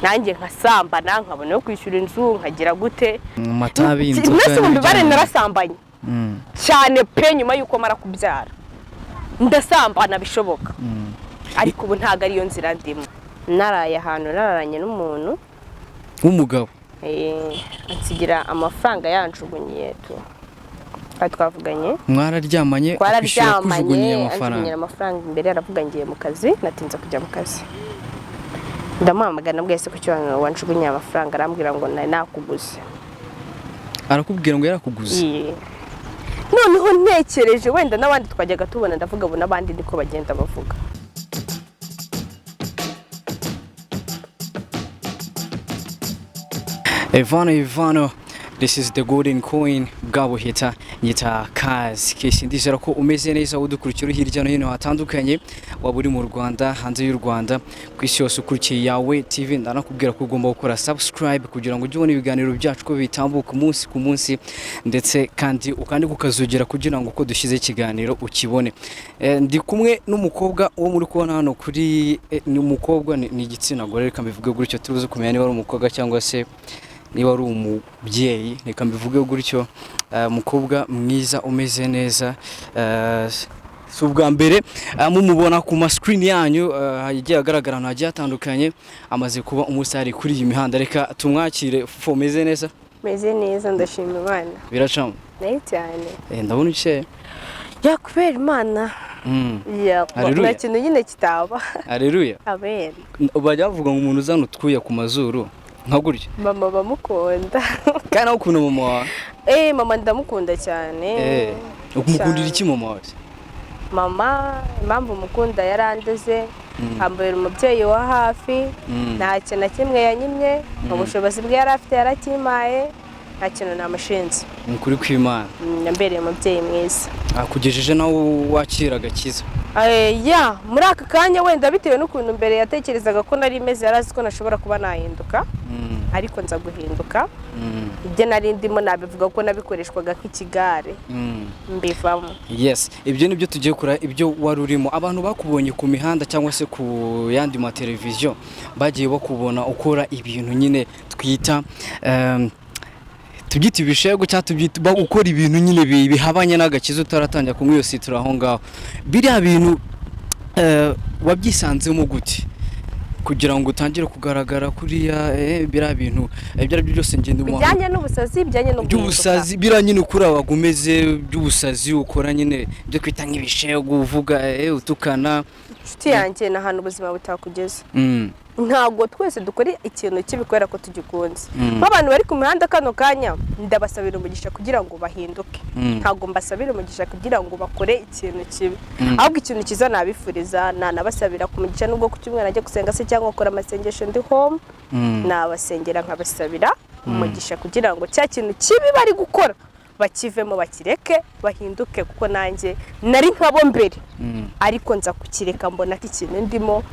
Nanjye nkasambana, nkabona yo kwishyura inzu, nkagira gute. Mu matabi, inzoga. Mwese mu mibare. N'ibijyanye. Narasambanye cyane pe. Nyuma y'uko mara kubyara ndasambana bishoboka, ariko ubu ntabwo ariyo nzira ndimo. Naraye ahantu, nararanye n'umuntu w'umugabo. Ansigira amafaranga yanjugunyiye tu. Twari twavuganye. Mwararyamanye, akwishyura, Twararyamanye. akujugunyiye Anjugunyira amafaranga. amafaranga imbere, aravuga ngiye mu kazi, natinze kujya mu kazi. Ndamuhamagara, nabwiye se kuki wanjugunyiye amafaranga? Arambwira ngo nari nakuguze. Arakubwira ngo yarakuguze? Iye. Noneho ntekereje wenda n'abandi twajyaga tubona, ndavuga abo n'abandi niko bagenda bavuga. Evano, Evano, this is the golden coin bwa buhita nyita kazi kesi. Ndizera ko umeze neza, udukurikira uri hirya no hino hatandukanye, waba uri mu Rwanda, hanze y'u Rwanda, ku isi yose, ukurikiye Yawe TV. Ndanakubwira ko ugomba gukora subscribe kugira ngo ujye ubona ibiganiro byacu ko bitambuka umunsi ku munsi, ndetse kandi ukandi kukazogera kugira ngo uko dushyize ikiganiro ukibone. Ndi kumwe n'umukobwa uwo muri kubona hano kuri ni umukobwa, ni igitsina gore, reka mbivuge gutyo. Tubuze kumenya niba ari umukobwa cyangwa se niba ari umubyeyi, reka mbivuge gutyo. Umukobwa mwiza umeze neza. Si ubwa mbere mumubona ku ma screen yanyu, yagiye agaragara ahantu hagiye hatandukanye, amaze kuba umusitari kuri iyi mihanda. Reka tumwakire. Fofo, umeze neza? Meze neza, ndashima Imana. Biracamo? Nayo cyane. Ndabona ukeye. Ya, kubera Imana. Ya. Haleluya. Nta kintu nyine kitaba. Haleluya. Amen. Bajya bavuga ngo umuntu uzana utwuya ku mazuru nka gutya Mama bamukunda. Kandi nawe ukunda mama wawe? Mama ndamukunda cyane. Umukundira Cyane. iki mama wawe? Mama impamvu mukunda, yarandeze, ambera umubyeyi wa hafi. Nta kintu na kimwe yanyimye. Ubushobozi bwe yari afite yarakimpaye, nta kintu namushinze. Ni ukuri kw'Imana. Yambereye umubyeyi mwiza. Akugejeje nawe wakira agakiza. Ya, muri aka kanya wenda bitewe n'ukuntu mbere yatekerezaga ko nari meze, yari azi ko nashobora kuba nahinduka, ariko nza guhinduka. Ibyo nari ndimo nabivuga ko nabikoreshwaga nk'ikigare, mbivamo. Yes, ibyo nibyo tugiye kura. Ibyo wari urimo, abantu bakubonye ku mihanda cyangwa se ku yandi mateleviziyo, bagiye bakubona ukora ibintu nyine twita tubyita ibishego cyangwa tubyita ukora ibintu nyine bihabanye n'agakiza, utaratangira kunywa iyo situra aho ngaho. Biriya bintu wabyisanzemo gute kugira ngo utangire kugaragara kuriya? Biriya bintu, ibyo ari byo byose ngenda umuha Bijyanye n'ubusazi, bijyanye no guhinduka. By'ubusazi, biriya nyine ukura wagumeze by'ubusazi ukora nyine, ibyo twita nk'ibishego, uvuga utukana. Inshuti yanjye, ni ahantu ubuzima butakugeza. Ntabwo twese dukora ikintu kibi kubera ko tugikunze. Nk'abantu bari ku mihanda kano kanya, ndabasabira umugisha kugira ngo bahinduke. Ntabwo mbasabira umugisha kugira ngo bakore ikintu kibi. Ahubwo ikintu cyiza nabifuriza, nanabasabira ku mugisha, nubwo ku cyumweru najya gusenga se cyangwa gukora amasengesho ndi home, nabasengera nkabasabira umugisha kugira ngo cya kintu kibi bari gukora bakivemo, bakireke, bahinduke, kuko nanjye nari nkabo mbere, ariko nza kukireka, mbona ko ikintu ndimo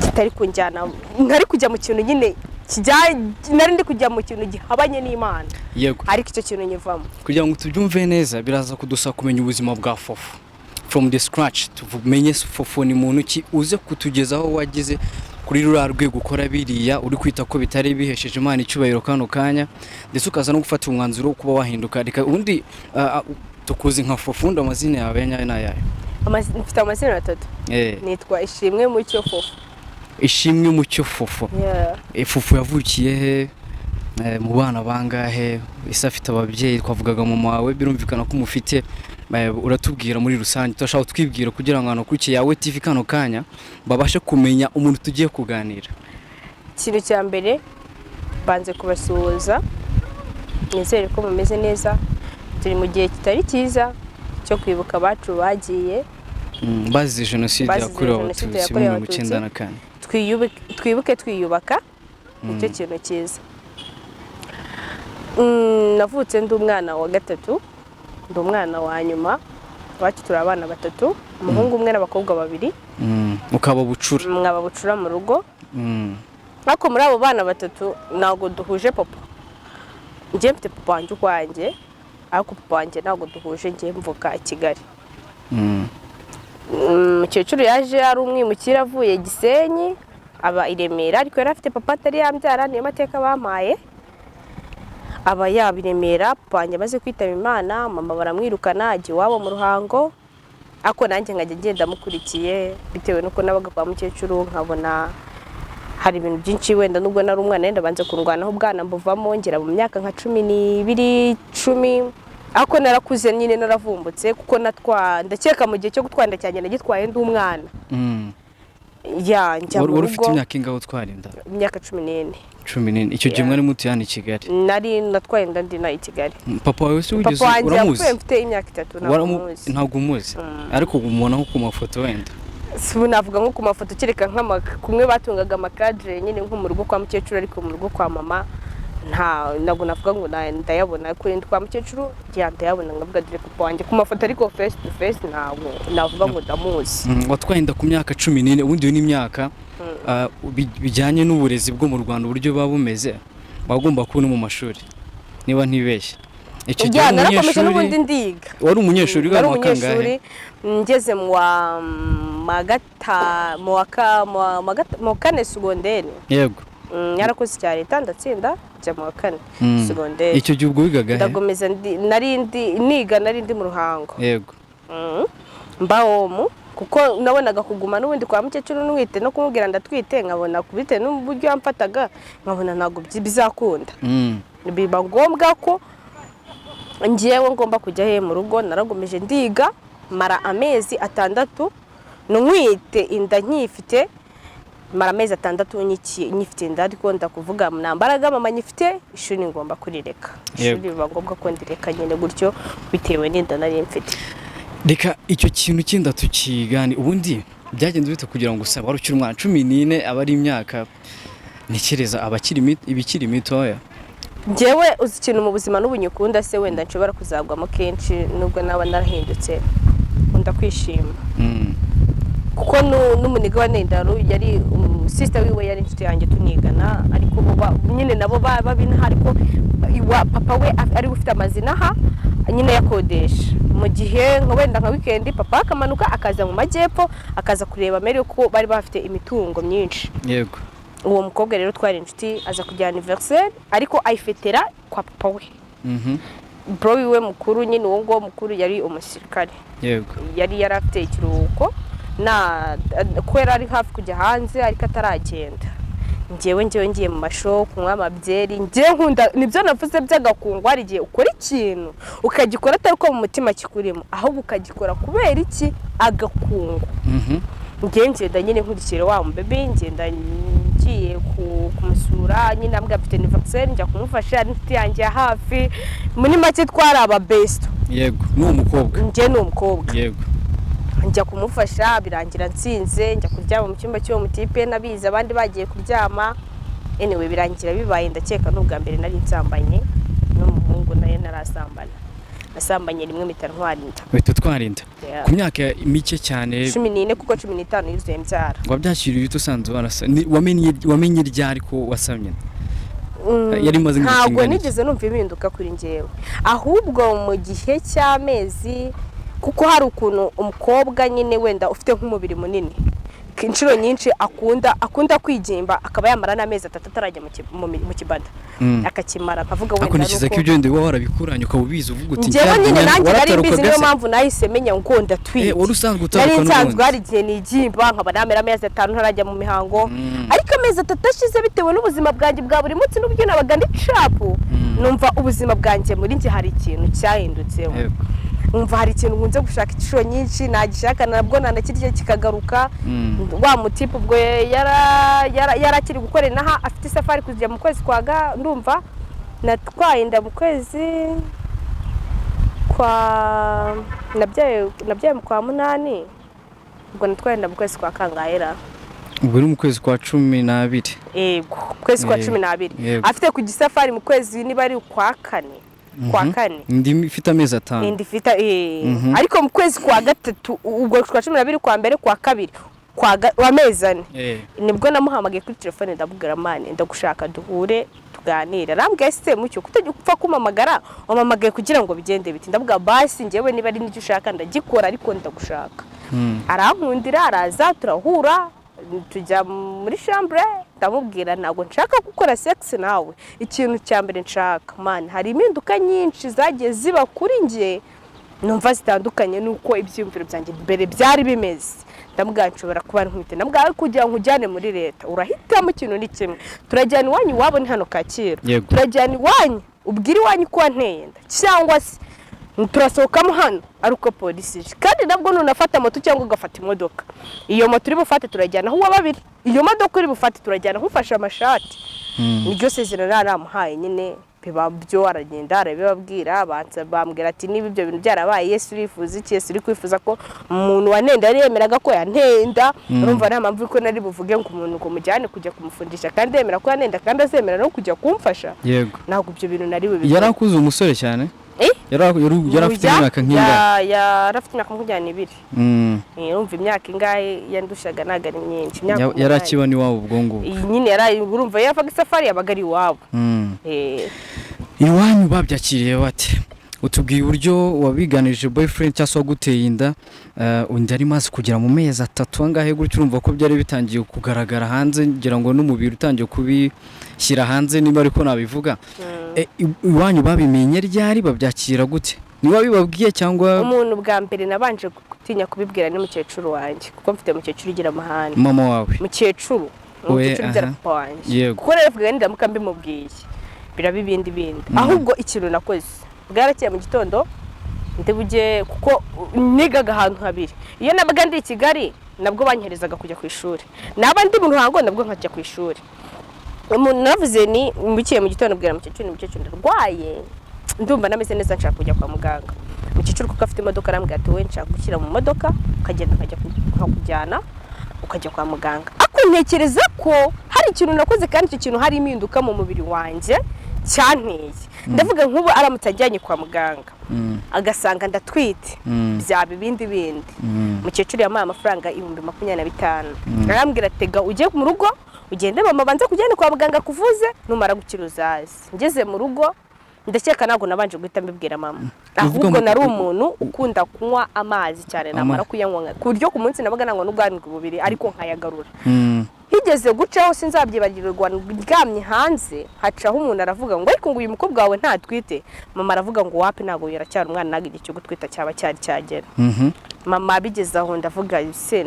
kitari kunjyana, ntari kujya mu kintu nyine kijyanye, nari ndi kujya mu kintu gihabanye n'Imana. Ariko icyo kintu nyivamo. Kugira ngo tubyumve neza, biraza kudusaba kumenya ubuzima bwa Fofo from the scratch, tumenye Fofo ni muntu ki, uze kutugezaho wageze kuri ruriya rwego ukora biriya uri kwita ko bitari bihesheje Imana icyubahiro kano kanya, ndetse ukaza no gufata umwanzuro wo kuba wahinduka. Reka ubundi tukuzi nka Fofo, ubundi amazina yawe ya nyayo ni ayahe? Mfite amazina atatu. Nitwa Ishimwe Mucyo Fofo. Ishimwe Mucyo Fofo. Yeah. Fofo yavukiye he? Mu bana bangahe? Ese afite ababyeyi? Twavugaga mama wawe, birumvikana ko umufite. Uratubwira muri rusange, turashaka kutwibwira kugira ngo abantu bakurikiye Yawe TV kano kanya babashe kumenya umuntu tugiye kuganira. Ikintu cya mbere, banze kubasuhuza, nizere ko mumeze neza. Turi mu gihe kitari cyiza cyo kwibuka abacu bagiye Bazize jenoside Bazize yakorewe jenoside Abatutsi muri yakorewe 94. Twibuke twiyubaka, nicyo kintu cyiza. Navutse ndi umwana wa gatatu, ndi umwana wa nyuma. Iwacu turi abana batatu, umuhungu umwe n'abakobwa babiri. Ukaba bucura? Mwaba bucura mu rugo. Ariko muri abo bana batatu ntabwo duhuje papa. Njye mfite papa wanjye ukwanjye, ariko papa wanjye ntabwo duhuje. Njye mvuka i Kigali. Umukecuru yaje ari umwimukira avuye Gisenyi. Aba i Remera, ariko yari afite papa atari yambyara, niyo mateka bampaye. Aba yaba i Remera, papa wanjye amaze kwitaba Imana, mama baramwirukana, ajya iwabo mu Ruhango. Ariko nanjye nkajya ngenda mukurikiye, bitewe n'uko nabaga kwa mukecuru, nkabona hari ibintu byinshi. Wenda nubwo nari umwana, wenda banze kundwanaho ubwana, mbuvamo ngera mu myaka nka 12, 10, ariko narakuze nyine, naravumbutse, kuko natwa ndakeka mu gihe cyo gutwara inda cyanjye nagitwaye ndi umwana. Ya, njya Wari mu wari ufite rugo. imyaka ingahe utwara inda? Imyaka 14. 14. Icyo gihe mwari mutuye hano i Kigali? Nari natwaye inda ndi na i Kigali. Papa wawe se wigeze Papa wanjye uramuzi? yapfuye mfite imyaka 3, ntabwo muzi. Ntabwo umuzi, ariko umubona nko ku mafoto wenda? Si ubu, navuga nko ku mafoto, kereka kumwe batungaga amakadire nyine nko mu rugo kwa mukecuru, ariko mu rugo kwa mama ntabwo navuga ngo ndayabona. Kuri kwa mukecuru ya ndayabona, nkavuga dore papa wanjye ku mafoto, ariko face to face ntabwo navuga ngo ndamuzi. Watwaye inda ku myaka 14. Ubundi iyo ni imyaka bijyanye n'uburezi bwo mu Rwanda uburyo buba bumeze, wagomba kuba uri mu mashuri niba ntibeshye. Icyo gihe Ya, wari narakomeje n'ubundi umunyeshuri? Ndiga. Wari umunyeshuri wiga Nari mu wa kangahe? umunyeshuri, ngeze mu wa ma gata mu wa ka mu wa ma gata- mu wa kane segonderi. Narakoze icya leta ndatsinda, njya mu wa kane segonderi. Icyo gihe ubwo wigaga he? Ndakomeza nari ndi niga, nari ndi mu Ruhango. Mba home, kuko nabonaga kuguma n'ubundi kwa mukecuru ntwite no kumubwira ndatwite, nkabona bitewe n'uburyo yamfataga, nkabona ntabwo bizakunda. Biba ngombwa ko ngewe ngomba kujya he mu rugo. Naragomeje ndiga, mara amezi 6 ntwite inda nkifite, mara amezi 6 nyifite inda, ariko ndakuvuga nta mbaraga mama nyifite, ishuri ngomba kurireka. Ishuri biba ngombwa ko ndireka nyine gutyo, bitewe n'inda nari mfite. Reka icyo kintu cy'inda tukigane. Ubundi byagenze bite kugira ngo usabe? Wari ukiri umwana, 14 aba ari imyaka ntekereza abakiri ibikiri mitoya. Njyewe uzi ikintu mu buzima n'ubu nyikunda se, wenda nshobora kuzagwamo kenshi nubwo naba narahindutse, nkunda kwishima. Kuko n'umuniga wa Nendaru yari sister wiwe, yari inshuti yanjye tunigana, ariko bo nyine nabo babinaha, ariko iwa papa we ari ufite amazina aha nyine yakodesha mu gihe nka wenda nka weekend papa akamanuka akaza mu majyepfo, akaza kureba mere ko bari bafite imitungo myinshi. Uwo mukobwa rero twari inshuti, aza kujya anniversaire, ariko ayifetera kwa papa we. Bro wiwe mukuru nyine, uwo nguwo mukuru yari umusirikare. Yari yarafite ikiruhuko na ko yari ari hafi kujya hanze ariko ataragenda. Njyewe ngiye mu masho kunywa amabyeri. Njyewe nkunda, nibyo navuze by'agakungu, hari igihe ukora ikintu ukagikora atari uko mu mutima kikurimo, ahubwo ukagikora kubera iki? Agakungu. Njyewe ngenda nyine nkurikira wa mubebe, ngenda ngiye kumusura nyine, ambwira afite anniversaire, njya kumufasha, ari inshuti yanjye ya hafi, muri make twari aba besto. Yego, n'uwo mukobwa? Njye ni umukobwa. Njya kumufasha, birangira nsinze, njya kuryama mu cyumba cy'uwo mutipe nabizi, abandi bagiye kuryama. Anyway, birangira bibaye. Ndakeka n'ubwa mbere nari nsambanye n'umuhungu, nayo narasambana, nasambanye rimwe mpita ntwara inda. Uhita utwara inda? Yeah. Ku myaka mike cyane? 14, kuko 15 yuzuye mbyara. Wabyakiriye uhita usanzwe warasa wamenye ryari ko wasamye? Yari imaze nk'igihe Ntabwo kingana iki? nigeze numva impinduka kuri njyewe, ahubwo mu gihe cy'amezi, kuko hari ukuntu umukobwa nyine wenda ufite nk'umubiri munini inshuro nyinshi akunda kwigimba, akaba yamara n'amezi 3 atarajya mu kibada, akakimara, akavuga Ariko wenda ari ntekereza ko uko ibyo wenda uba warabikuranye, ukaba ubizi, uvuga uti Njyewe njya- nyine nanjye nari waratarukaga mbizi, niyo se? mpamvu nahise menya ngo ndatwite. Wari usanzwe Nari utaruka nsanzwe, n'ubundi? hari igihe nigimba nkaba namera amezi 5 ntarajya mu mihango, ariko amezi 3 ashize, bitewe n'ubuzima bwanjye bwa buri munsi n'uburyo nabaga ndi sharp, numva ubuzima bwanjye muri njye hari ikintu cyahindutseho. Numva hari ikintu nkunze gushaka inshuro nyinshi, nagishaka nabwo nanakirya kikagaruka. Wa mutipe ubwo yari akiri gukora inaha, afite isafari kujya mu kwezi kwa ga, ndumva natwaye inda mu kwezi kwa nabyaye mu kwa munani, ubwo natwaye inda mu kwezi kwa kangahera? Ubwo uri mu kwezi kwa 12. Yego, kwezi kwa 12. Afite ku gisafari mu kwezi niba ari ukwa kane, kwa kane. Indi ifite amezi 5. Indi ifite ariko mu kwezi kwa gatatu, ubwo kwa 12, kwa mbere, kwa kabiri, kwa amezi 4, nibwo namuhamagaye kuri telefone, ndamubwira: "Man, ndagushaka duhure tuganire." Arambwira: "Ese mucyo kutajya upfa kumpamagara, wampamagaye kugira ngo bigende biti?" Ndavuga: "Basi njyewe niba ari n'icyo ushaka ndagikora, ariko ndagushaka." Arankundira, araza, turahura. Tujya muri chambre, ndamubwira ntabwo nshaka gukora sex nawe. Ikintu cya mbere nshaka, man, hari impinduka nyinshi zagiye ziba kuri njye numva zitandukanye n'uko ibyiyumviro byanjye mbere byari bimeze. Ndamubwira nshobora kuba ntwite. Ndamubwira kugira ngo ujyane muri leta, urahitamo ikintu ni kimwe: turajyana iwanyu, iwabo ni hano Kacyiru, turajyana iwanyu ubwire iwanyu ko wanteye inda, cyangwa se turasohokamo hano ari uko polisi ije. Kandi nabwo nunafata moto cyangwa ugafata imodoka, iyo moto uri bufate turajyana aho uwa babiri, iyo modoka uri bufate turajyana aho ufashe amashati. Niryo sezerano nari namuhaye nyine. Biba byo, aragenda arabibabwira, bambwira ati niba ibyo bintu byarabaye, Yesu urifuza iki? Yesu uri kwifuza ko umuntu wanenda yari yemeraga ko yantenda. Urumva nta mpamvu ko nari buvuge ngo umuntu ngo mujyane kujya kumufundisha kandi yemera ko yanenda, kandi azemera no kujya kumfasha. Ntabwo ibyo bintu nari bubikore. Yari akuze umusore cyane? Eh? Yari afite imyaka nk'ingahe? Yari afite imyaka 22. Urumva imyaka ingahe yandushaga? Ntabwo ari myinshi, imyaka Yari 8. akiba n'iwabo ubwo ngubwo? Iyi nyine yari, urumva yavaga isafari, yabaga ari iwabo. Iwanyu babyakiriye bate? Utubwiye uburyo wabiganije boyfriend cyangwa se waguteye inda, undi ari maze kugera mu mezi 3 angahe gutyo, urumva ko byari bitangiye kugaragara hanze, ngira ngo n'umubiri utangiye kubishyira hanze, niba ariko nabivuga. Iwanyu babimenye ryari? Babyakira gute? Niba bibabwiye cyangwa? Umuntu bwa mbere nabanje gutinya kubibwira ni mukecuru wanjye, kuko mfite mukecuru ugira amahane. Mama wawe? Mukecuru, umukecuru ubyara papa wanjye. Kuko rero vuga nindamuka mbimubwiye biraba ibindi bindi. Ahubwo ikintu nakoze, bwarakeye mu gitondo ndi bujye, kuko nigaga ahantu habiri. Iyo nabaga ndi i Kigali nabwo banyoherezaga kujya ku ishuri, naba ndi mu Ruhango nabwo nkajya ku ishuri. Umuntu navuze ni bukeye mu gitondo bwira mukecuru ni mukecuru ndarwaye, ndumva nameze neza, nshaka kujya kwa muganga. Mukecuru kuko afite imodoka arambwira ati wowe nshaka gushyira mu modoka ukagenda, nkajya nkakujyana ukajya kwa muganga. Ariko ntekereza ko hari ikintu nakoze, kandi icyo kintu hari impinduka mu mubiri wanjye cyanteye. Ndavuga nk'ubu aramutse ajyanye kwa muganga agasanga ndatwite, byaba ibindi bindi. Mukecuru yampaye amafaranga 25,000, arambwira tega ujye mu rugo, ugende mama banze kujyane kwa muganga kuvuze, numara gukira uzaze. Ngeze mu rugo, ndakeka ntabwo nabanje guhita mbibwira mama, ahubwo nari umuntu ukunda kunywa amazi cyane, namara kuyanywa ku buryo ku munsi nabaga nanywa n'ubwanwa bubiri ariko nkayagarura. Higeze gucaho, sinzabyibagirwa, ndyamye hanze hacaho umuntu aravuga ngo ariko ngo uyu mukobwa wawe ntatwite? Mama aravuga ngo wapi, ntabwo, yaracyari umwana, ntabwo igihe cyo gutwita cyaba cyari cyagera. Mama bigeze aho ndavuga se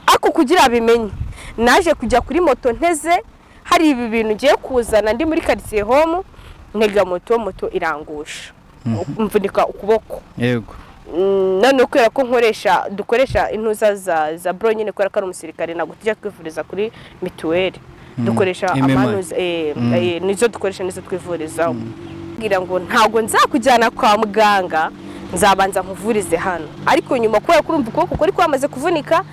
ariko kugira abimenye naje kujya kuri moto nteze, hari ibi bintu ngiye kuzana, ndi muri karitsiye home, ntega moto, moto irangusha, mvunika ukuboko. Noneho kubera ko nkoresha, dukoresha intuza za bro nyine, kubera ko ari umusirikare, ntabwo tujya twivuriza kuri mituweli, dukoresha MMI. Amanuza nizo dukoresha, nizo twivurizaho. Mbwira ngo ntabwo nzakujyana kwa muganga, nzabanza nkuvurize hano. Ariko nyuma kubera ko urumva ukuboko kuri kwamaze kuvunika,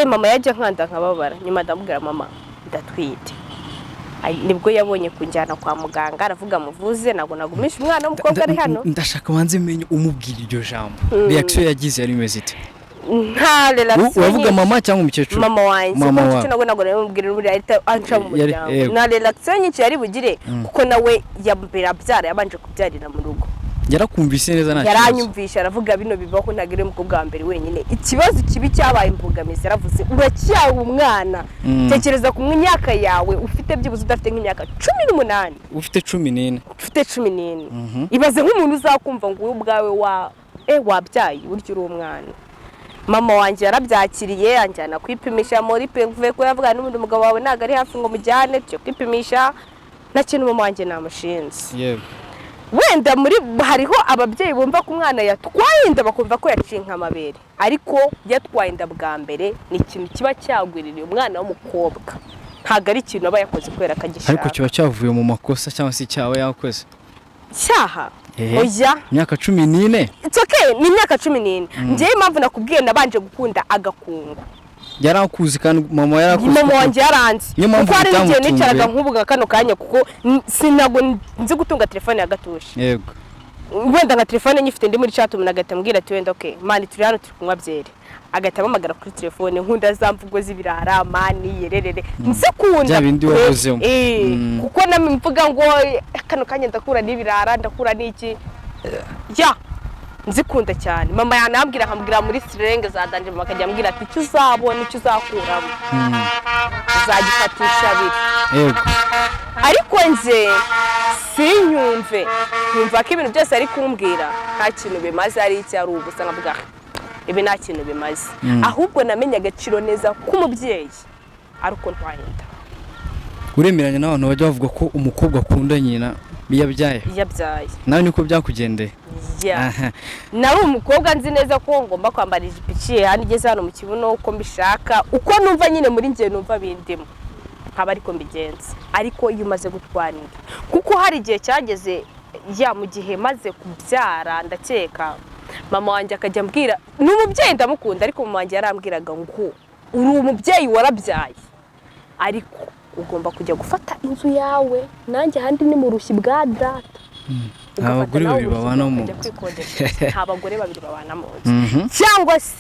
mama yajya nkanda nkababara. Nyuma ndamubwira mama ndatwite. Ay, nibwo yabonye kunjyana kwa muganga, aravuga muvuze, ntabwo nagumisha umwana w'umukobwa ari hano. Ndashaka wanze menye umubwira iryo jambo, reaction yagize yari imeze ite? Nta relation. Uravuga mama cyangwa umukecuru? Mama wanjye. Mama kuko wawe. nabwo ntabwo namubwira n'uburyo ahita anca mu muryango. Nta relation nyinshi yari bugire, kuko nawe yambere abyara yabanje kubyarira mu rugo. Yarakumvise neza nta kibazo? Yaranyumvisha, aravuga bino bibaho, ntabwo ari umukobwa wa mbere wenyine. Ikibazo kibi cyabaye imbogamizi, yaravuze uracyari umwana, tekereza ku myaka yawe ufite, byibuze udafite nk'imyaka 18. Ufite 14. Ufite 14, ibaze nk'umuntu uzakumva ngo wowe ubwawe wa wabyaye burya uri umwana. Mama wanjye yarabyakiriye, anjyana kwipimisha muri PV, ko yavuga n'ubundi umugabo wawe ntabwo ari hafi ngo mujyane tujye kwipimisha. Nta kintu mama wanjye namushinze. Wenda muri hariho ababyeyi bumva ko umwana yatwaye inda bakumva ko yaciye nk'amabere, ariko yatwaye inda bwa mbere ni ikintu kiba cyagwiririye umwana w'umukobwa, ntabwo ari ikintu aba yakoze kubera ko agishaka. Ariko kiba cyavuye mu makosa cyangwa se icyaha yakoze? Cyaha? Oya. Imyaka 14. It's okay, ni imyaka 14. Njyewe impamvu nakubwiye nabanje gukunda agakungu. Yarakuzi kandi mama yarakuzi? Mama wanjye yaranze. Niyo mpamvu Kuko hari n'igihe bitamutunguye. nicaraga nk'ubu nka kano kanya, kuko sinago nzi gutunga telefone ya gatushe. Wenda nka telefone nyifite ndi muri chat, umuntu agahita ambwira ati wenda okay man, turi hano turi kunywa byeri, agahita ampamagara kuri telefone. Nkunda za mvugo z'ibirara man, yererere, nzikunda. Bya bindi wavuzemo. Kuko namwe mvuga ngo kano kanya ndakura n'ibirara, ndakura n'iki ya. Nzikunda cyane. Mama yanambwira, akambwira muri slang za danger. Mama akajya ambwira ati: "Icyo uzabona, icyo uzakuramo, uzagifatisha abiri." Ariko nje sinyumve, nkumva ko ibintu byose ari kumbwira nta kintu bimaze, ari icyo, ari ubusa. Nkavuga: "Ah, ibi nta kintu bimaze." Ahubwo namenye agaciro neza k'umubyeyi ari uko ntwaye inda. Uremeranya n'abantu bajya bavuga ko umukobwa akunda nyina iyo abyaye? Iyo abyaye. Nawe niko byakugendeye? Yeah. Aha. Nari umukobwa nzi neza ko ngomba kwambara ijipo iciye hano, igeze hano mu kibuno, uko mbishaka, uko numva nyine muri njye numva bindimo, nkaba ariko mbigenza. Ariko iyo umaze gutwara inda, kuko hari igihe cyageze ya mu gihe maze kubyara, ndakeka mama wanjye akajya ambwira, ni umubyeyi ndamukunda, ariko mama wanjye yarambwiraga ngo: "Uri umubyeyi, warabyaye, ariko ugomba kujya gufata inzu yawe, nanjye ahandi ni mu rushyi bwa data." Nta Ugafata bagore nawe babiri urushyi babana mu ukajya nzu. kwikodesha. Nta bagore babiri babana mu nzu. Cyangwa se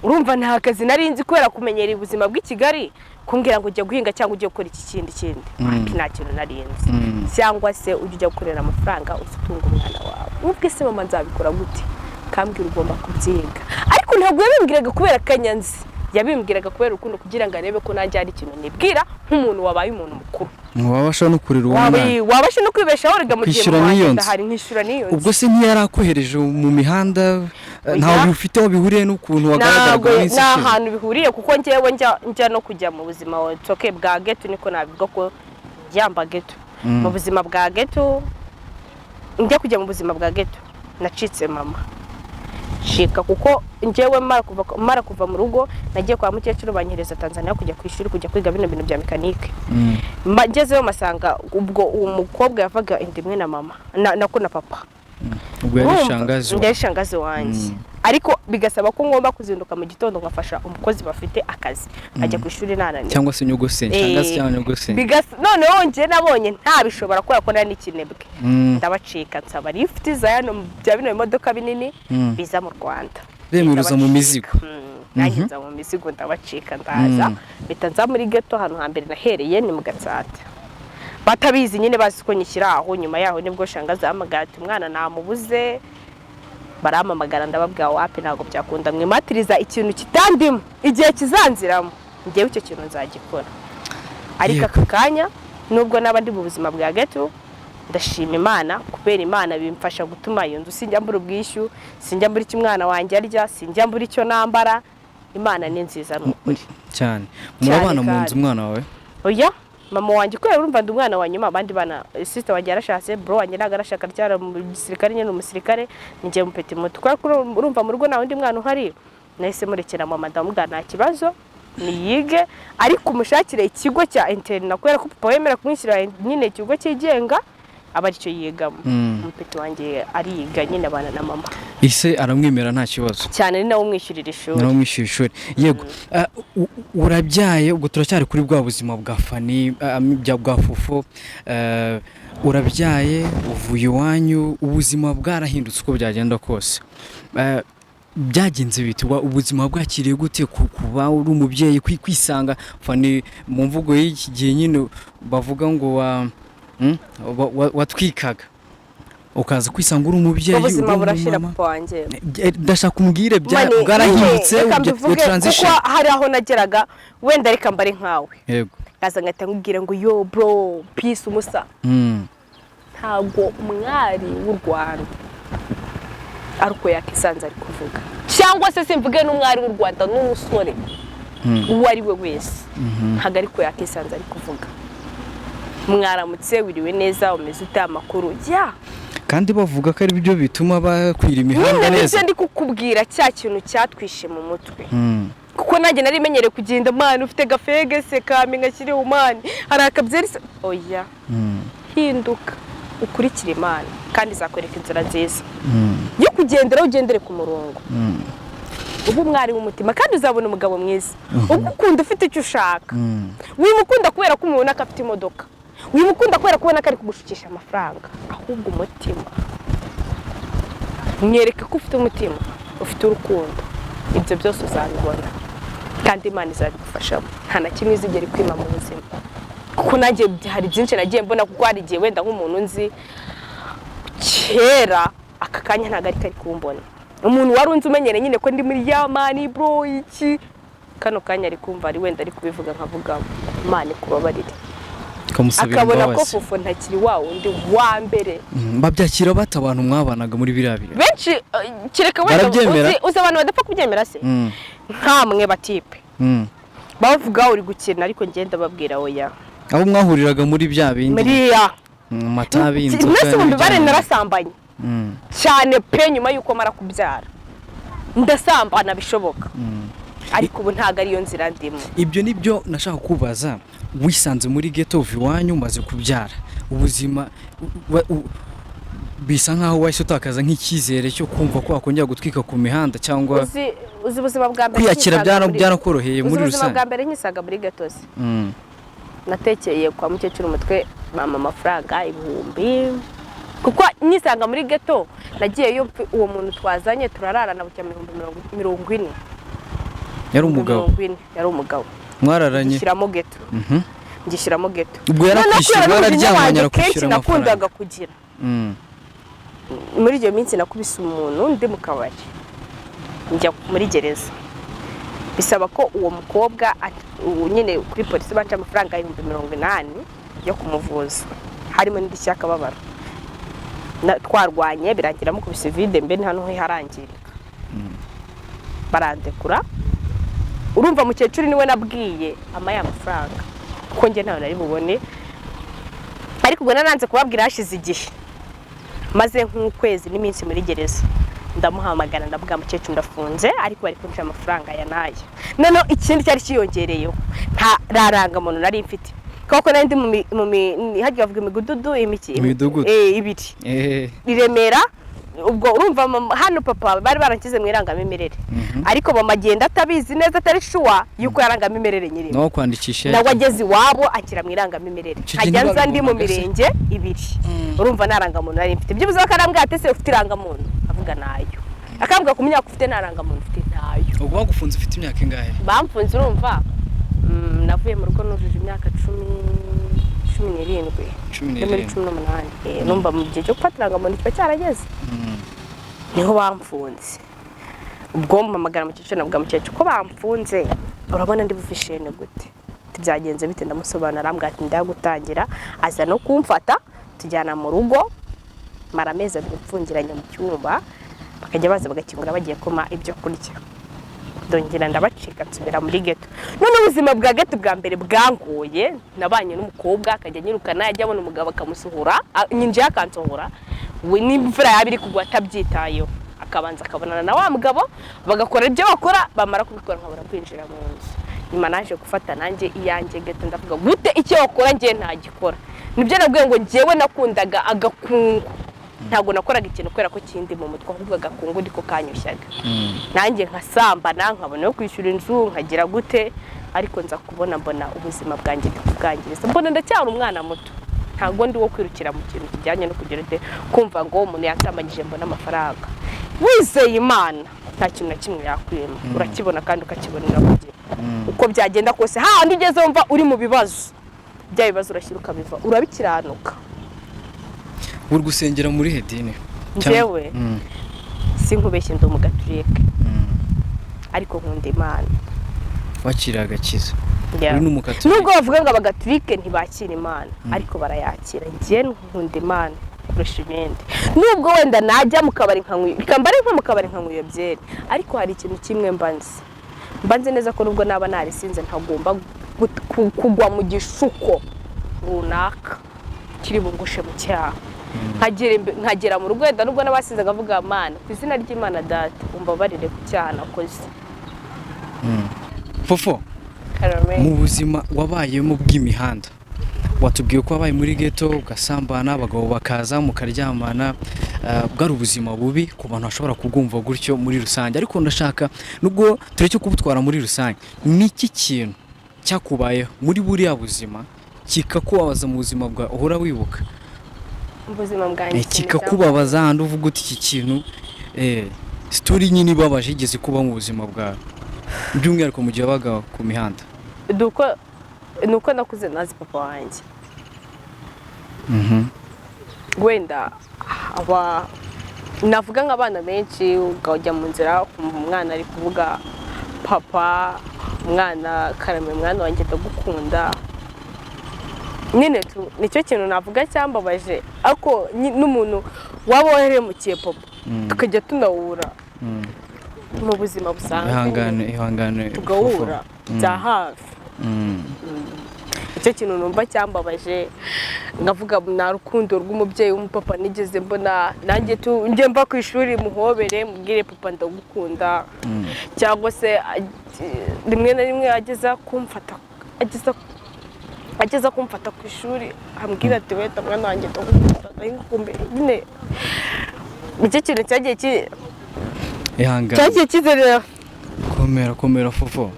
urumva nta kazi nari nzi kubera kumenyera ubuzima bw'i Kigali, kumbwira ngo ujya guhinga cyangwa ujye gukora iki kindi wapi, nta kintu nari nzi. Cyangwa se ujye ujya gukorera amafaranga utunga umwana wawe. Ubwe se mama, nzabikora gute? Kambwira: "Ugomba kubyiga." Ariko ntabwo yabimbwiraga kubera akanyanzi, yabimbwiraga kubera urukundo, kugira ngo arebe ko nanjye hari ikintu nibwira nk'umuntu wabaye umuntu mukuru. Wabasha no kurera uwo mwana. Wabasha no kwibeshaho rega mu gihe Kwishyura mama n'iyo wanjye nzu. adahari, nkishyura n'iyo nzu. Ubwo se ntiyarakohereje mu mihanda? Oya. Ntawe bifite aho bihuriye n'ukuntu wagaragaraga Ntabwo mu minsi nta ishize? hantu bihuriye, kuko njyewe njya no kujya mu buzima toke bwa ghetto, niko nabivuga ko yamba ghetto. Mu buzima bwa ghetto, njya kujya mu buzima bwa ghetto, nacitse mama ncika, kuko njyewe mara kuva mu rugo nagiye kwa mukecuru, banyohereza Tanzania kujya ku ishuri, kujya kwiga bino bintu bya mekanike. Ngezeyo masanga ubwo uwo mukobwa yavaga inda imwe na mama nako na papa. Ubwo yari Urumva? shangazi wawe. Yari shangazi wanjye, ariko bigasaba ko ngomba kuzinduka mu gitondo ngafasha umukozi bafite akazi, nkajya ku ishuri nananiwe. Cyangwa se nyogosenge, shangazi cyangwa nyogosenge. Noneho njye nabonye ntabishobora kubera ko nari n'ikinebwe, ndabacika, nsaba lifuti za hano bya bino bimodoka binini biza mu Rwanda. Bemeruza mu Ndabacika. mizigo. Nanjye nza mu mizigo, ndabacika, ndaza, mpita nza muri ghetto. Ahantu hambere nahereye ni mu Gatsata, batabizi nyine, bazi ko nyishyira aho. Nyuma yaho nibwo shangazi yahamagaye ati: "Umwana namubuze." Barampamagara, ndababwira: "Wapi, ntabwo byakunda mwimatiriza ikintu kitandimo. Igihe kizanziramo njyewe icyo kintu nzagikora." Ariko aka kanya, nubwo naba ndi mu buzima bwa ghetto, ndashima Imana, kubera Imana bimfasha gutuma iyo nzu sinjya mbura ubwishyu, sinjya mbura icyo umwana wanjye arya, sinjya mbura icyo nambara. Imana ni nziza, ni ukuri. Cyane. Murabana mu Kandi. nzu umwana wawe? Oya, mama wanjye, kubera urumva ndi umwana wa nyuma, abandi bana, sister wanjye yarashatse, bro wanjye ntabwo arashaka, ryara mu gisirikare nyine, umusirikare, ni njye mupeti muto. Kubera ko urumva mu rugo nta wundi mwana uhari, nahise murekera mama, ndamubwira: "Nta kibazo, niyige, ariko umushakire ikigo cya internat," kubera ko papa wemera kumwishyura nyine ikigo cyigenga, aba aricyo yigamo. Umupeti wanjye ariga nyine, abana na mama. Ise aramwemera nta kibazo? Cyane, ni nawe umwishyurira ishuri. Nawe umwishyura ishuri, yego. Ah, urabyaye, ubwo turacyari kuri bwa buzima bwa Fani, bwa Fofo. Urabyaye, uvuye iwanyu, ubuzima bwarahindutse uko byagenda kose. Byagenze bite? Ubuzima bwakiriye gute kuba uri umubyeyi, kwisanga Fani mu mvugo y'iki gihe nyine bavuga ngo watwikaga, ukaza kwisanga uri umubyeyi, Ubuzima uri burashira, umumama? papa wanjye. Ndashaka umbwire Mani, bwarahindutse nyine, reka iyo mbivuge, transition. Kuko hari aho nageraga wenda reka mbare nkawe, nkaza ngahita nkubwira ngo: "Yo bro, peace umusa." Ntabwo umwari w'u Rwanda ari uko yakisanze ari kuvuga, cyangwa se simvuge n'umwari w'u Rwanda, n'umusore uwo ari we wese, ntabwo ariko yakisanze ari kuvuga: "Mwaramutse, wiriwe neza, umeze ute, amakuru ya?" Kandi bavuga ko ari byo bituma bakwira imihanda Nyine neza. nibyo ndi kukubwira, cya kintu cyatwishe mu mutwe, kuko nanjye nari menyereye kugenda: "Man, ufite gafege se kame ngashyiriwe? Man, hari akabyeri se?" Oya. Hinduka, ukurikire Imana, kandi izakwereka inzira nziza yo kugendera, ugendere ku murongo, ube umwari w'umutima, kandi uzabona umugabo mwiza ugukunda, ufite icyo ushaka. Wimukunda kubera ko umubona ko afite imodoka, wimukunda kubera ko ubona ko ari kugushukisha amafaranga, ahubwo umutima, mwereke ko ufite umutima, ufite urukundo. Ibyo byose uzabibona, kandi Imana izabigufashamo. Nta na kimwe izigera ikwima mu buzima, kuko nanjye hari byinshi nagiye mbona, kuko hari igihe wenda nk'umuntu nzi kera, aka kanya ntabwo ari kari kumbona. Umuntu wari unzi umenyere nyine ko ndi muri ya man, bro, iki kano kanya ari kumva ari wenda ari kubivuga, nkavuga Imana ikubabarire. Ukamusabira Akabona ko imbabazi. Fofo ntakiri wa wundi wa mbere. Babyakira bate abantu mwabanaga muri biriya bihe? Benshi, kereka wenda Barabyemera? uzi abantu badapfa kubyemera se, nkamwe batipe bavuga uri gukina, ariko ngenda babwira oya. Abo mwahuriraga muri bya bindi? Muriya. Matabi, inzoga Mwese mu mibare n'ibijyanye. Narasambanye cyane pe. Nyuma y'uko mara kubyara ndasambana bishoboka, ariko ubu ntabwo ariyo nzira ndimo. Ibyo nibyo nashaka kubaza. Wisanze muri ghetto uva iwanyu umaze kubyara, ubuzima bisa nkaho wahise utakaza nk'icyizere cyo kumva ko wakongera gutwika ku mihanda cyangwa Uzi ubuzima bwa mbere kwiyakira nkisaga byarakoroheye uzi muri ubuzima rusange? bwa mbere nkisaga muri ghetto se, natekeye kwa mukecuru umutwe, mama amafaranga ibihumbi, kuko nisanga muri ghetto nagiyeyo uwo muntu twazanye turararana, bucya 40,000. Yari umugabo? 40, yari umugabo. Mwararanye? Ngishyiramo ghetto. Ngishyiramo ghetto. Ubwo yarakwishyura, Noneho kubera n'umujinya mwararyamanye, wanjye arakwishyura kenshi amafaranga. nakundaga kugira, muri iyo minsi nakubise umuntu ndi mu kabari, njya muri gereza, bisaba ko uwo mukobwa uwo nyine kuri polisi baca amafaranga 80,000 yo kumuvuza, harimo n'indishyi y'akababaro. Twarwanye birangira mukubise vide, mbe hano harangirika, barandekura. Urumva mukecuru niwe nabwiye ama ya mafaranga, kuko njye ntayo nari bubone. Ariko ubwo naranze kubabwira, hashize igihe maze nk'ukwezi n'iminsi muri gereza, ndamuhamagara, ndavuga: "Mukecuru, ndafunze, ariko bari kunca amafaranga aya n'aya." Noneho ikindi cyari kiyongereyeho, nta rarangamuntu nari mfite, kuko nari ndi mu harya bavuga imigududu imiki? Imidugudu. Ibiri. I Remera. Ubwo urumva hano papa bari baranshyize mu irangamimerere, ariko mama agenda atabizi neza, atari sure yuko yarangamimerere nyirimo. Nawe kwandikisha? Nawe ageze iwabo akira mu irangamimerere. Icyo gihe Nkajya nza ndi mu ntibabibonaga se? mirenge ibiri. Urumva nta rangamuntu nari mfite. Byibuze bakarambwira ati: "Ese ufite irangamuntu?" Avuga nayo, akambwira ku myaka ufite nta rangamuntu ufite, ntayo. Ubwo bagufunze ufite imyaka ingahe? Bamfunze, urumva, navuye mu rugo nujuje imyaka 17. Cumi Ndi muri n'irindwi. 18. Numva mu gihe cyo gufata irangamuntu kiba cyarageze, niho bamfunze. Ubwo mpamagara mukecuru, nabwa mukecuru ko bamfunze, urabona ndi bufishene gute? Ati: "Byagenze bite?" Ndamusobanura, arambwira ati: "Ndagutangira." Aza no kumfata tujyana mu rugo, mara amezi 2 mfungiranye mu cyumba, bakajya baza bagakingura bagiye kuma ibyo kurya. Ndongera ndabacika, nsubira muri ghetto. None ubuzima bwa ghetto bwa mbere bwangoye, nabanye n'umukobwa akajya anyirukana, yajya abona umugabo akamusohora, nyinjiye akansohora, we n'imvura yaba iri kugwa atabyitayeho, akabanza akabonana na wa mugabo, bagakora ibyo bakora, bamara kubikora nkabona kwinjira mu nzu. Nyuma naje gufata nanjye iyanjye ghetto, ndavuga gute icyo bakora njye ntagikora. Nibyo nabwiye ngo njyewe nakundaga agakungu, ntabwo nakoraga ikintu kubera ko kindi mu mutwe, ahubwo agakungu niko kanyushyaga, nanjye nkasambana nkabona yo kwishyura inzu, nkagira gute. Ariko nza kubona, mbona ubuzima bwanjye ndi kubwangiriza, mbona ndacyari umwana muto, ntabwo ndi wo kwirukira mu kintu kijyanye no kugira ute, kumva ngo umuntu yansambanyije mbona amafaranga. Wizeye Imana nta kintu na kimwe yakwima, urakibona kandi ukakibonera ku gihe uko byagenda kose. Hahandi ugeze wumva uri mu bibazo, bya bibazo urashyira ukabiva, urabikiranuka. Uri gusengera muri hedini? Njyewe sinkubeshye, ndi umugaturike, ariko nkunda Imana. Wakiriye agakiza? Yeah. Uri n'umukatorike? Nubwo bavuga ngo abagatulike ntibakira Imana, ariko barayakira. Njye nkunda Imana kurusha ibindi, nubwo wenda najya mu kabari nkanywa, bikamba ari nko mu kabari nkanywa iyo byeri, ariko hari ikintu kimwe mba nzi, mba nzi neza ko nubwo naba narisinze ntagomba kugwa mu gishuko runaka kiri bungushe mu cyaha. Nkagera mu rugo, wenda nubwo n'abasinze, nkavuga: "Mana, ku izina ry'Imana Data, umbabarire ku cyaha nakoze." Fofo, Karame. mu buzima wabayemo bw'imihanda, watubwiye ko wabaye muri ghetto, ugasambana, abagabo bakaza mukaryamana, bwari ubuzima bubi ku bantu bashobora kubwumva gutyo muri rusange. Ariko ndashaka, nubwo tureke kubutwara muri rusange, ni iki kintu cyakubayeho muri buriya buzima kikakubabaza mu buzima bwawe uhora wibuka? Mu buzima bwanjye ikintu Kikakubabaza handi uvuga uti iki kintu, story nyine ibabaje igeze kuba mu buzima bwawe, by'umwihariko mu gihe wabaga ku mihanda. Ni uko nakuze nazi papa wanjye. Wenda aba Navuga nk'abana benshi, ukajya mu nzira ukumva umwana ari kuvuga papa, umwana karame, mwana wanjye ndagukunda. Nyine tu nicyo kintu navuga cyambabaje, ariko n'umuntu waba wahemukiye papa tukajya tunahura mu buzima busanzwe, Ihangane, ihangane. tugahura Fofo. bya hafi. Icyo kintu numva cyambabaje, nkavuga nta rukundo rw'umubyeyi w'umupapa nigeze mbona. Nanjye tu njye mva ku ishuri muhobere, mubwire papa ndagukunda, cyangwa se rimwe na rimwe ageza kumfata ku ishuri ambwira ati wenda mwana wanjye ndagukunda, ndagukumbuye. Nyine nicyo kintu cyagiye Ihangane. cyagiye kizanira Komera, komera, Fofo.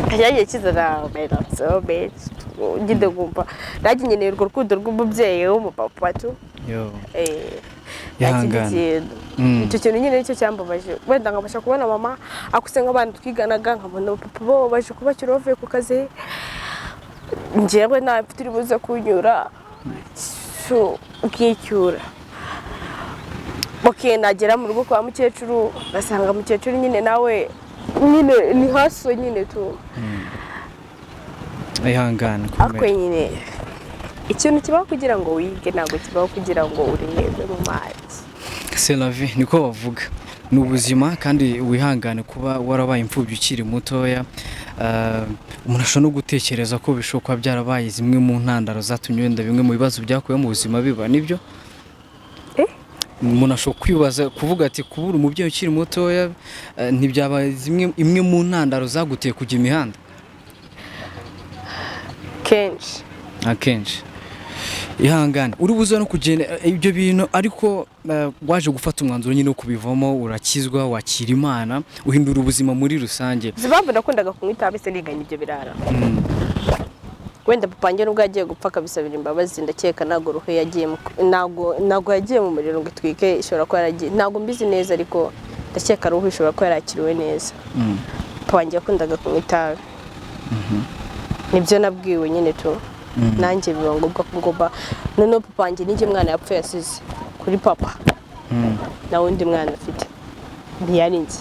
Cyagiye kizana so nyine nkumva nanjye nkeneye urwo rukundo rw'umubyeyi w'umupapa tu. Yo. Nta kindi Ihangane. kintu. Icyo kintu nyine nicyo cyambabaje. Wenda nkabasha kubona mama akuse, nk'abana twiganaga, nkabona papa bo baje kubakira bavuye ku kazi, njyewe nta mfite uri buze kunyura, so ukicyura. Ok, nagera mu rugo kwa mukecuru ngasanga mukecuru nyine nawe nyine ni haso nyine tu. Ihangane. Ariko Komera. nyine ikintu kibaho kugira ngo wige, ntabwo kibaho kugira ngo urebe mu mazi. C'est la vie, niko bavuga, ni ubuzima. Kandi wihangane kuba warabaye imfubyi ukiri mutoya. Umuntu ashobora no gutekereza ko bishobora kuba byarabaye zimwe mu ntandaro zatumye wenda bimwe mu bibazo byakuye mu buzima biba nibyo. Eh? Umuntu ashobora kwibaza, kuvuga ati kubura umubyeyi ukiri mutoya, ntibyaba zimwe imwe mu ntandaro zaguteye kujya imihanda? Kenshi. Akenshi. Ihangane, uri buze no kugenda ibyo bintu, ariko waje gufata umwanzuro nyine wo kubivamo, urakizwa, wakira Imana, uhindura ubuzima muri rusange. Uzi impamvu nakundaga kunywa itabi se niganye ibyo birara? Wenda papa wanjye nubwo yagiye gupfa akabisabira imbabazi, ndakeka ntabwo roho yagiye ntabwo yagiye mu muriro ngo itwike. Ishobora kuba yaragiye, ntabwo mbizi neza, ariko ndakeka roho ishobora kuba yarakiriwe neza. Papa wanjye yakundaga kunywa itabi, nibyo nabwiwe nyine tu. Nanjye biba ngombwa ko ngomba. Noneho papa wanjye ninjye mwana yapfuye asize kuri papa. Nta wundi mwana afite, ntiyari njye.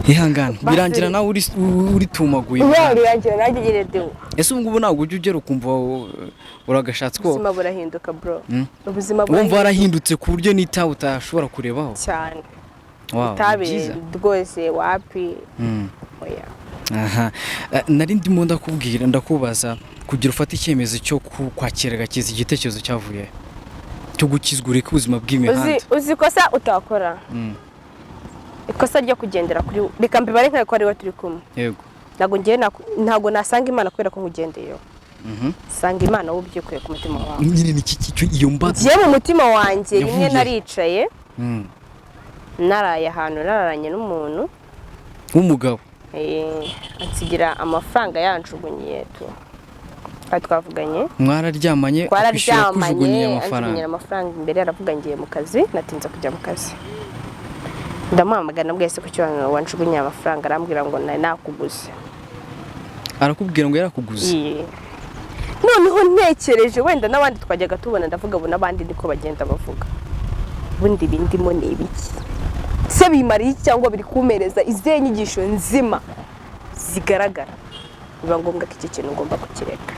Ihangane. Basi. Birangira nawe uritumaguye. Birangira nanjye nyine dewo. Ese ubu ngubu ntabwo ujya ugera ukumva uragashatse ko Ubuzima burahinduka, bro. Ubuzima Wumva burahinduka. warahindutse ku buryo n'itabi utashobora kurebaho? Cyane. Wow, ni Itabi byiza. rwose wapi. Oya. Aha. Nari ndimo ndakubwira, ndakubaza kugira ufate icyemezo cyo kwakira agakiza, igitekerezo cyavuye he? Cyo gukizwa, ureke ubuzima Uzi bw'imihanda. uzi ikosa utakora? Ikosa ryo kugendera kuri, reka mbibare nkawe ko ari we turi kumwe. Yego. Ntabwo ngiye ntabwo nasanga Imana kubera ko nkugendeyeho. Sanga Imana wowe ubyikuye ku mutima wawe. Nyine ni iki cyo iyo mbaga Ngiye mu mutima wanjye rimwe Yavuye. naricaye, naraye ahantu, nararanye n'umuntu W'umugabo? Ansigira amafaranga yanjugunyiye tu. Twari twavuganye. Mwararyamanye, akwishyura, Twararyamanye, kujugunyiye anjugunyira amafaranga? amafaranga imbere, aravuga ngiye mu kazi, natinze kujya mu kazi. Ndamuhamagara bwese ku cyo wanjugunyiye amafaranga, arambwira ngo nari nakuguze. Arakubwira ngo yarakuguze? Iye. Noneho ntekereje wenda n'abandi twajyaga tubona, ndavuga abo n'abandi niko bagenda bavuga, ubundi ibindimo ni ibiki se, bimariye iki cyangwa biri kumpereza izihe nyigisho nzima zigaragara? Biba ngombwa ko icyo kintu ngomba kukireka,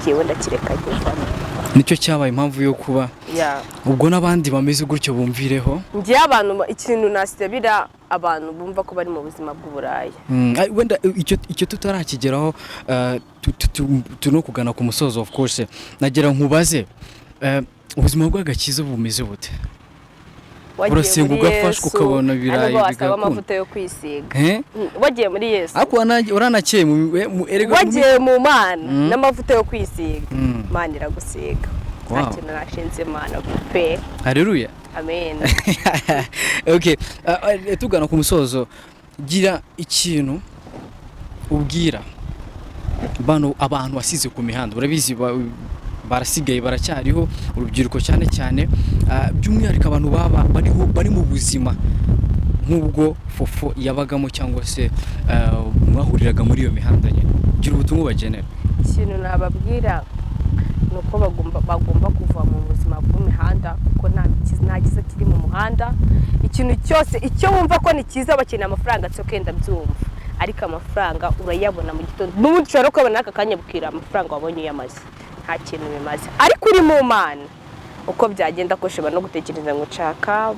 ngewe ndakireka, nkivamo. Nicyo cyabaye impamvu yo kuba Yeah. ubwo n'abandi bameze gutyo bumvireho. Njyewe abantu, ikintu nasabira abantu bumva ko bari mu buzima bw'uburaya, Wenda icyo tutarakigeraho, turi no kugana ku musozo, of course, nagira nkubaze, ubuzima bw'agakiza bumeze bute? Wagiye Urasenga, muri ugafashwa, Yesu, ukabona ibirayi nubwo wasaba bigakunda. amavuta yo kwisiga. Eh? Wagiye muri Yesu, Ariko uranakeye erega wagiye mu Mana n'amavuta yo kwisiga, Imana iragusiga. Nta kintu nashinze Imana pe. Haleluya. Amen. Okay, tugana ku musozo, gira ikintu ubwira bano abantu wasize ku mihanda. Urabizi barasigaye, baracyariho, urubyiruko cyane cyane, by'umwihariko abantu baba bariho bari mu buzima nk'ubwo Fofo yabagamo, cyangwa se mwahuriraga muri iyo mihanda nyine. Gira ubutumwa ubagenera. Ikintu nababwira Ni uko bagomba kuva mu buzima bw'imihanda, kuko nta cyiza kiri mu muhanda. Ikintu cyose icyo wumva ko ni cyiza, bakeneye amafaranga, cyo kenda byumva, ariko amafaranga urayabona mu gitondo, n'ubundi ushobora no kuyabona n'aka kanya bukira, amafaranga wabonye uyamaze, nta kintu bimaze. Ariko uri mu Mana, uko byagenda kose, ushobora no gutekereza ngo nshaka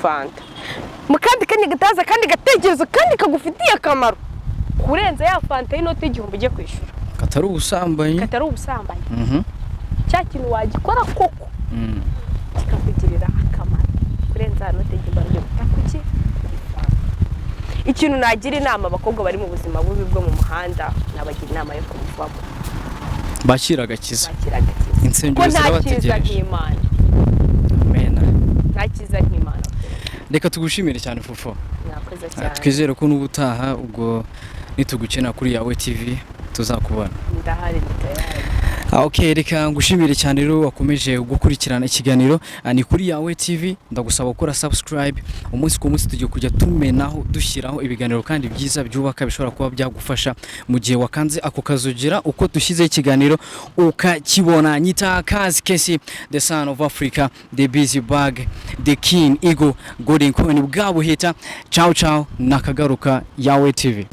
fanta, mu kandi kanya gataza kandi gatekerezo kandi kagufitiye akamaro kurenza ya fanta y'inoti y'1000 ujye kwishyura. Katari ubusambanyi. Katari ubusambanyi. Cya kintu wagikora koko kikakugirira akamaro kurenza ya note y'1000 ugiye guta kuki kuri fanta. Ikintu nagira inama abakobwa bari mu buzima bubi bwo mu muhanda, nabagira inama yo kubuvamo. Bakira agakiza. Bakira agakiza, Insengero kuko nta cyiza zirabategereje. nk'Imana. Amen. Nta cyiza nk'Imana. Reka tugushimire cyane, Fofo. Mwakoze cyane. Twizere ko n'ubutaha ubwo nitugukena kuri Yawe TV tuzakubona. Ndahari, ndi tayari. Ok, reka ngushimire cyane rero wakomeje gukurikirana ikiganiro. Ni kuri Yawe TV. Ndagusaba gukora subscribe. Umunsi ku munsi tugiye kujya tumenaho, dushyiraho ibiganiro kandi byiza byubaka, bishobora kuba byagufasha mu gihe wakanze ako kazogera, uko dushyizeho ikiganiro ukakibona. Nyita Kazi Kesi, the son of Africa, the busy bag, the king eagle, golden coin bwa buhita. Ciao ciao, nakagaruka. Yawe TV.